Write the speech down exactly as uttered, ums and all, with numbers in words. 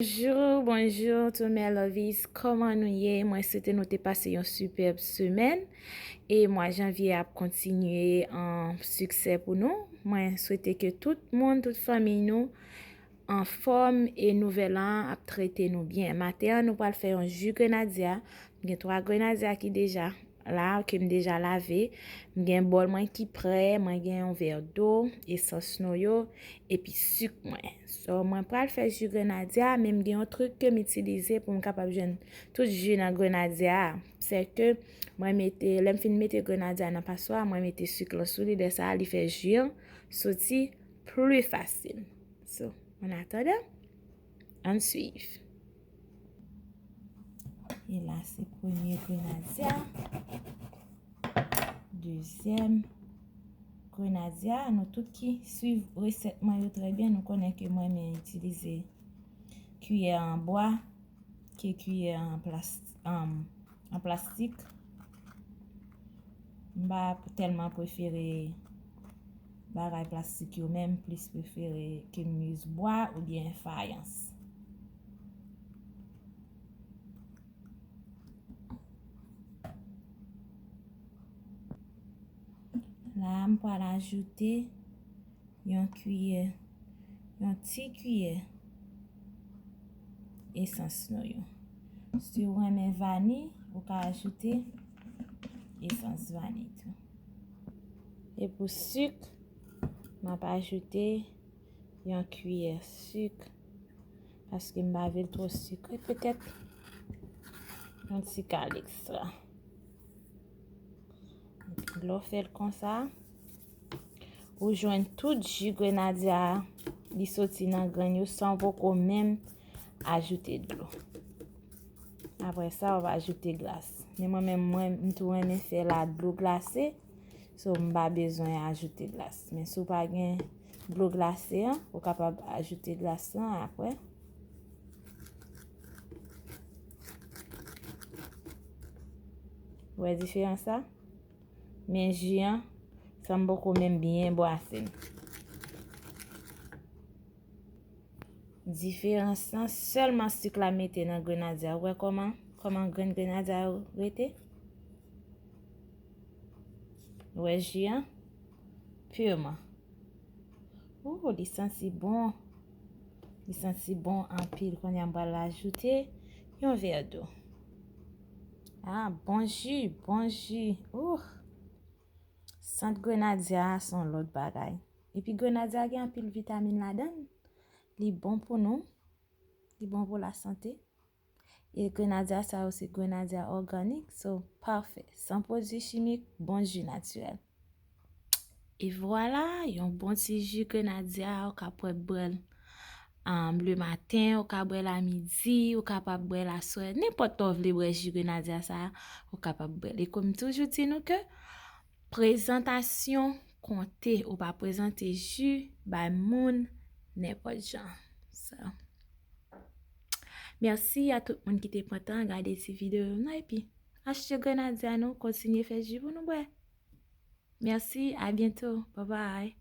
Bonjou, bonjou tout mes lovies, kòman nou ye? Mwen swete nou te pase yon sipèb semèn e mwa janvye ap kontinye an siksè pou nou. Mwen swete ke tout moun, tout fanmiy nou anfòm e nouvèl an ap trete nou byen. Maten an nou pral fè yon ji grenadya. M gen twa grenadya ki deja la, ke m deja lave. M gen bòl mwen ki prè, mwen gen yon vè dlo, esans noyo, epi sik mwen. So, mwen pral fè ji grenadya, men m gen yon trik ke m itilize pou m kapab jwenn tout ji nan grenadya a. Se ke mwen mete, lè m fin mete grenadya nan paswa, mwen mete sik lan sou li, lè sa a li fè ji an soti pli fasil. So, an atandan, ann swiv. E la se premye grenadya, dezyèm grenadya. Nou tout ki swiv resèt mwen yo trè byen, nou konnen ke mwen renmen itilize kiyè an bwa ke kiyè an plas-, an, an plastik. M pa tèlman prefere bagay plastik yo, men m plis prefere ke m use bwa oubyen fayans. La, m pral ajoute yon kiyè, yon ti kiyè esans noyo. Si w renmen vani, ou ka ajoute esans vani tou. E pou sik, m ap ajoute yon kiyè sik, paske m pa vle l twò sikre, petèt yon ti kal ekstra. Epi lè w fè l konsa, ou jwenn tout ji grenadya a, li soti nan grenn yo san w poko menm ajoute dlo. Apre sa, w ap ajoute glas. Men mwen menm, mwen, m tou renmen fè l a dlo glase, so m pa bezwen ajoute glas. Men si w pa gen dlo glase an, ou kapab ajoute glas lan apre. Ou wè diferans la? Men ji an, san m poko menm byen bwase l. Diferans lan, sèlman sik la mete nan grenadya. Ou wè kòman, kòman grenn grenadya yo rete? Ou wè ji an? Piman. Ooh, li santi bon. Li santi bon anpil. Kounye a m pral ajoute yon vè dlo. Ah, bon ji, bon ji. Ooh. Sant grenadya a se yon lòt bagay. Epi grenadya gen anpil vitamin ladan l. Li bon pou nou. Li bon pou lasante. E grenadya sa yo se grenadya òganik, so pafè. San pwodui chimik, bon ji natirèl. E vwala, yon bon ti ji grenadya, ou ka pwè bwè l, um, le maten, ou ka bwè l a midi, ou kapab bwè l aswè. Nenpòt lè w vle bwè ji grenadya sa, ou kapab bwè l. E kòm m toujou di nou ke prezantasyon konte, ou pa prezante ji bay moun nenpòt jan. So, mèsi a tout moun ki te pran tan gade ti videyo m nan, epi achte grenadya nou, kontinye fè ji pou nou bwè. Mèsi, a byento, bye bye.